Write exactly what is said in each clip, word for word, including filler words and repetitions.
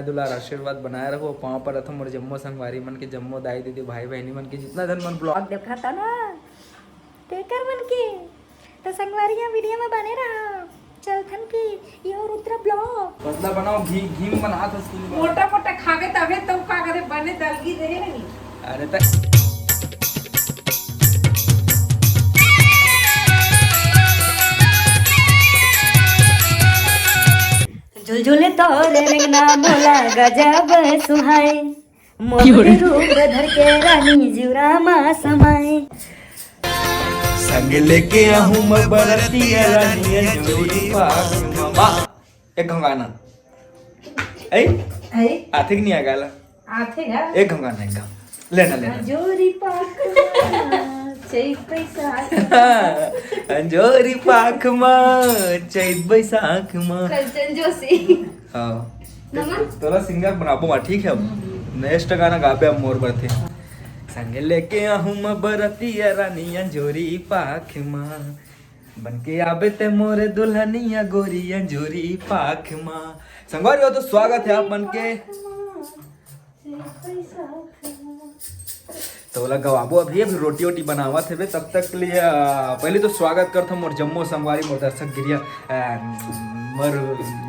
दुलार आशीर्वाद बनाए रहो। पाँव परत हों मोर जम्मो संगवारी मन के, जम्मो दाई दीदी, भाई बहिनी मन के, जितना झन मन vlog देखत हे ना, तेकर मन के। तो संगवारी, यहाँ video में बने रहा। चलथन कि यो रुद्र vlog। पतला बनाओ, घी, घी में बनात हस कि नहीं? मोटा मोटा खाबे तभे तो का करे, बने दलगी रहे नहीं। अरे त झुलझुले तोर रेंगना मोला गजब सुहाए, मोर रूप धर के रानी जुरा मा समाए। संग लेके आहूं मैं बरतिया रानी अंजोरी पाख मा। एक घंगाना। ऐ? ऐ? आथे कि नहीं आ गाला? आथे गा। एक घंगाना, एक घंगाना। लेना, लेना। अंजोरी पाख मा, चैत बैसाख मा। अंजोरी पाख मा, चैत बैसाख मा। कंचन जोशी। हाँ। नमन। तो, तोला singer बनाबो मा, ठीक है? हम्म। Next गाना गाबे अब मोर बरते। संग लेके आहूं मैं बरतिया रानी अंजोरी पाख मा। बन के आबे ते मोरे दुल्हनिया गोरी अंजोरी पाख मा। संगवारी हो, तो स्वागत है आप मन के। तो ओला गवाबो अभी, अभी रोटी वोटी बनावत हेबे, तब तक के लिए, आ, पहले तो स्वागत करथों मोर जम्मो संगवारी, मोर दर्शक गिरिया, आ, मोर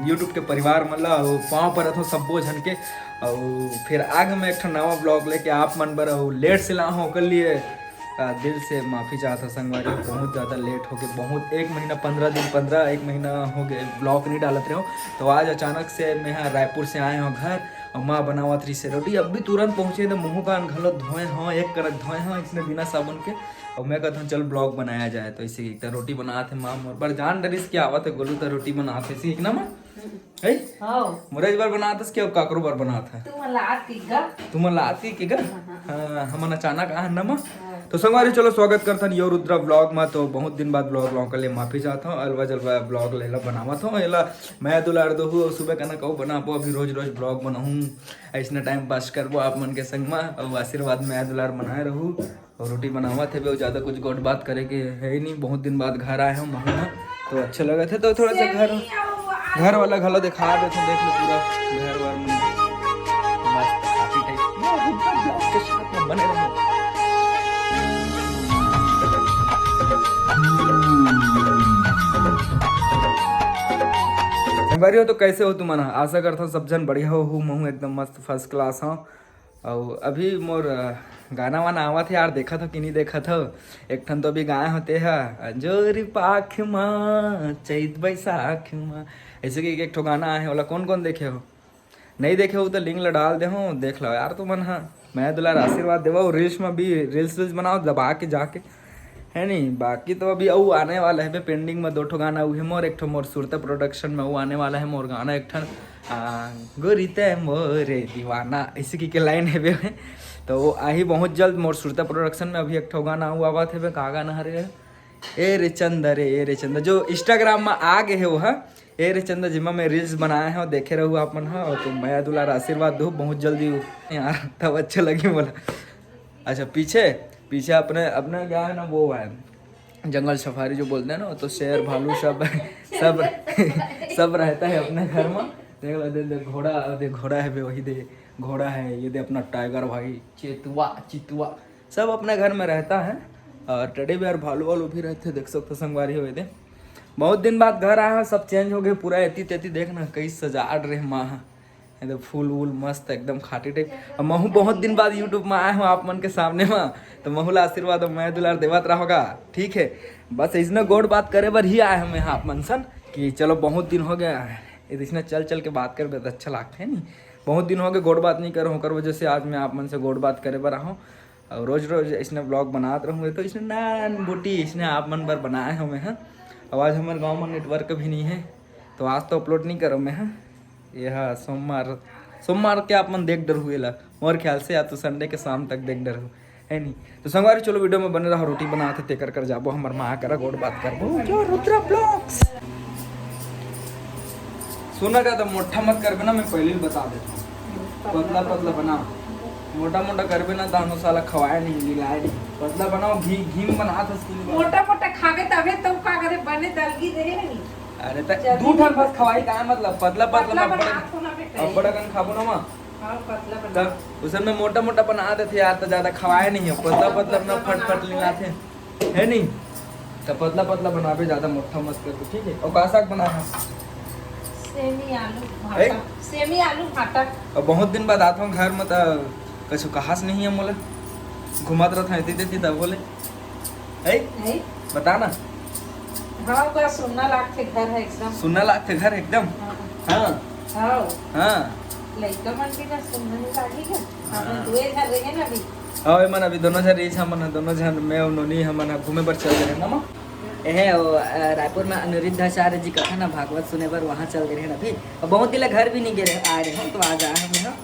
YouTube के परिवार मन ला, अउ पाँव परत हों सब्बो झन के। अउ फिर आगे मैं एक ठो नवा vlog लेके आप मन बर अउ late से लाहूं, ओकर लिए, आ, दिल से माफी चाहत हों संगवारी, बहुत ज्यादा late हो गए, बहुत एक महीना, पन्द्रह दिन, पन्द्रह, एक महीना हो गए vlog नहीं डालत रहे हों। तो आज अचानक से मैं हा रायपुर से आए हों घर, अउ माँ बनावत रहिसे रोटी। अभी तुरंत पहुंचे, तो मुंह कान घलो धोए हों, एक करक धोए हों इसने बिना साबुन के। अउ मैं कहत हों चल vlog बनाया जाए, तो इसे एक रोटी बनात हे माँ मोर बर, जान डरिस कि आवत हे गोलू, तो रोटी बनात हे, सीख ना माँ? है? हाँ। मोरे बर बनात हस कि अउ काकरो बर बनात हे? तुमन ला आती गा। तुमन ला आती के गा? हाँ, हाँ। हाँ, हमन अचानक आहन ना माँ। हाँ। तो संगवारी चलो स्वागत करथन यो रुद्रा vlog मा। तो बहुत दिन बाद vlog vlog कर ले माफी चाहत हों, अलवा जलवा vlog लेला बनावत हों, एला मैं दुलार दोहू अउ सुबह कना कहू बनाबो, अभी रोज रोज vlog बनाहूँ, ऐसने time pass करबो आप मन के संग मा, अउ आशीर्वाद मैं दुलार बनाए रहू। अउ रोटी बनावत हे बे, ज्यादा कुछ गोठ बात करे के हे ही नहीं, बहुत दिन बाद घर आए हों महूं हा, तो अच्छा लगत हे। तो थोड़ा सा घर, घर वाला घलो दिखा देथों, देख लो पूरा घर वर में मस्त खाटी type। ये रुद्रा vlog के साथ में बने रहो। संगवारी हो, तो कैसे हो तुमन? आशा करथों सब झन बढ़िया हो, हूँ महूं एकदम मस्त first class हों। अउ अभी मोर, अ, गाना वाना आवत हे यार, देखत हो कि नहीं देखत हो? एक ठन तो अभी गाए हों ते हा, अंजोरी पाख मा, चैत बैसाख मा, ऐसे कि एक ठो गाना आहे, ओला कौन कौन देखे हो? नहीं देखे हो तो link ला डाल दे हों, देख लो यार तुमन हा। मैं दुलार आशीर्वाद देवव, reels में भी reels reels बनाओ दबा के जाके, है नहीं? बाकी तो अभी अउ आने वाला हे बे, pending में दो ठो गाना, उहे मोर एक ठो मोर सुरता production में अउ आने वाला हे मोर गाना एक ठन, आ, गोरी तै मोरे दीवाना, ऐसे की के line हे बे। तो वो आही बहुत जल्द मोर सुरता production में। अभी एक ठो गाना अउ आवत हे बे, का गाना हरे? ए रे चंदा रे, ए रे चंदा, जो Instagram में आ गए हे वो हा। ए रे चंदा, जिमा मैं reels बनाए हों, देखे रहू आप मन हा। अउ तो मया दुलार आशीर्वाद दो, बहुत जल्दी यार, तब अच्छा लगी बोला। अच्छा, पीछे, पीछे अपने, अपने क्या है ना, वो है जंगल सफारी जो बोलते हैं ना, तो शेर भालू सब सब सब रहता है अपने घर में। देख लो, दे, दे घोड़ा, दे घोड़ा है बे, वही दे घोड़ा है, ये दे अपना tiger भाई, चेतवा, चितवा, सब अपने घर में रहता है। और teddy bear भालू वालू भी रहते, देख सकते संगवारी हो। ये दे बहुत दिन बाद घर आया, सब change हो गए पूरा, एती तेती देखना कई सजाड़ रहे माँ। ये दे फूल वूल मस्त एकदम खाटी type। अब महू बहुत दिन बाद YouTube में आए हों आप मन के सामने में, तो महू ला आशीर्वाद अउ मया दुलार देवत रहोगा, ठीक है? बस इसने गोठ बात करे बर ही आए हों मैं आप मन सन कि चलो बहुत दिन हो गया है, इसने चल चल के बात करबे तो अच्छा लगता है नहीं। बहुत दिन हो गए गोठ बात नहीं करे हों, ओकर वजह से आज मैं आप मन से गोठ बात करे बर आहों। अउ रोज रोज इसने vlog बनात रहूँ, तो इसने नान बूटी इसने आप मन बर बनाए हों मैं हा। अउ आज हमर गाँव में network भी नहीं है, तो आज तो upload नहीं करों मैं हा। ये हा सोमवार, सोमवार के आप मन देख डरहू एला, मोर ख्याल से या तो Sunday के शाम तक देख डरहू, है नहीं? तो संगवारी चलो video में बने रहो, रोटी बनात हे तेकर कर जाबो हमर माँ करा गोठ बात करबो। जो रुद्रा vlogs। सुना का तो मोटा मत करबे ना, मैं पहले ही बता देता हूँ। पतला पतला बना, मोटा मोटा करबे ना, दानो साला खवाए नहीं, गिलाए नहीं। पतला बनाओ, घी, घी में बनात हस कि नहीं? मोटा मोटा खाबे तभे तो का करे, बने दलगी रहे नहीं। अरे त चल, दू ठन बस खवाही, का मतलब? पतला पतला पतला में बना, अब्बड़, थोड़ा पे खाई। अब्बड़ अकन खाबो ना माँ। हाँ, पतला बना। तब उसन में मोटा मोटा बना देथे यार, त ज्यादा खवाए नहीं है। पतला पतला अपना फट फट ले लाथे, है नहीं? त पतला पतला बनाबे, ज्यादा मोटा मत कर, ठीक है? और का साग बनाया? सेमी आलू है? भाटा। सेमी आलू भाटा। अब बहुत दिन बाद आत हूँ घर में, त कछु कहास नहीं है मोला, घुमात रहत हूँ एती तेती, तब बोले, है? है? बता ना। हाँ, का सुन्ना लागथे घर है एकदम। सुन्ना लागथे घर एकदम। हाँ। हाँ। हाँ। हाँ। लइका मन के का सुन्ना नहीं लागेगा? हाँ। हम दुए घर रहे ना अभी। हाँ, मन अभी दोनों झन रहीस, हमन दोनों झन, मैं और नोनी, हमन ह घूमे बर चल रहे ना माँ। एहे, ओ, अ, रायपुर में अनिरुद्धाचार्य जी कथा ना भागवत सुने बर वहाँ चल गए रहे अभी। अब बहुत दिन ले घर भी नहीं गए रहे, आए रहे हो तो आज आए हम यहाँ।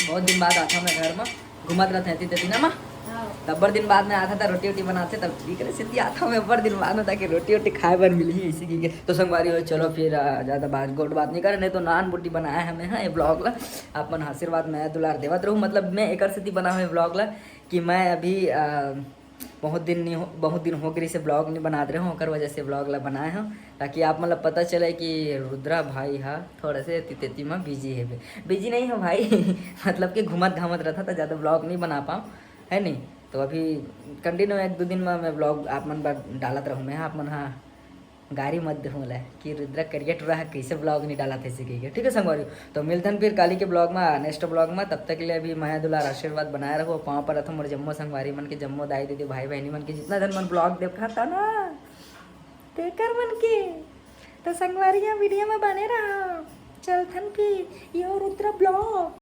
बहुत दिन बाद आता मैं घर में, घूमत रहते हैं तेती ना माँ। हाँ। तब्बर दिन बाद में आता था, रोटी वोटी बनाते तब ठीक रहे, सीधी आता मैं अब्बड़ दिन बाद में, ताकि रोटी वोटी खाए बर मिलही इसी की। तो संगवारी हो, चलो फिर अ, ज्यादा बात गोट बात नहीं करे, नहीं तो नान बुटी बनाया हमें हाँ ये ब्लॉग ला। आप मन आशीर्वाद मैं दुलार देवत रहू, मतलब मैं एकर सेती बना हुए ब्लॉग ला कि मैं अभी अ, बहुत दिन नहीं हो, बहुत दिन हो गए से ब्लॉग नहीं बनात रहे हूँ, ओकर वजह से ब्लॉग ला बनाए हूँ, ताकि आप मतलब पता चले कि रुद्रा भाई हा थोड़ा से एती तेती में बिजी है। बिजी नहीं है भाई मतलब कि घूमत घामत रहता तो ज़्यादा ब्लॉग नहीं बना पाऊँ, है नहीं? तो अभी कंटिन्यू एक दो दिन में मैं ब्लॉग आप मन बर डालत रहूँ मैं, आप मन हाँ गारी मत दे मोला कि रुद्रा करिया टूरा हा कैसे ब्लॉग नहीं डालत है सीखे के, ठीक है संगवारी? तो मिलथन फिर काली के ब्लॉग में, नेक्स्ट ब्लॉग में। तब तक के लिए अभी मया दुलार आशीर्वाद बनाए रखो, पाँव पर रखो मोर जम्मो संगवारी मन के, जम्मो दाई दीदी भाई बहनी मन के, जितना जन मन ब्लॉग देखा था ना तेकर मन के। तो संगवारी यहाँ वीडियो में बने रहा, चलथन फिर यो रुद्रा ब्लॉग।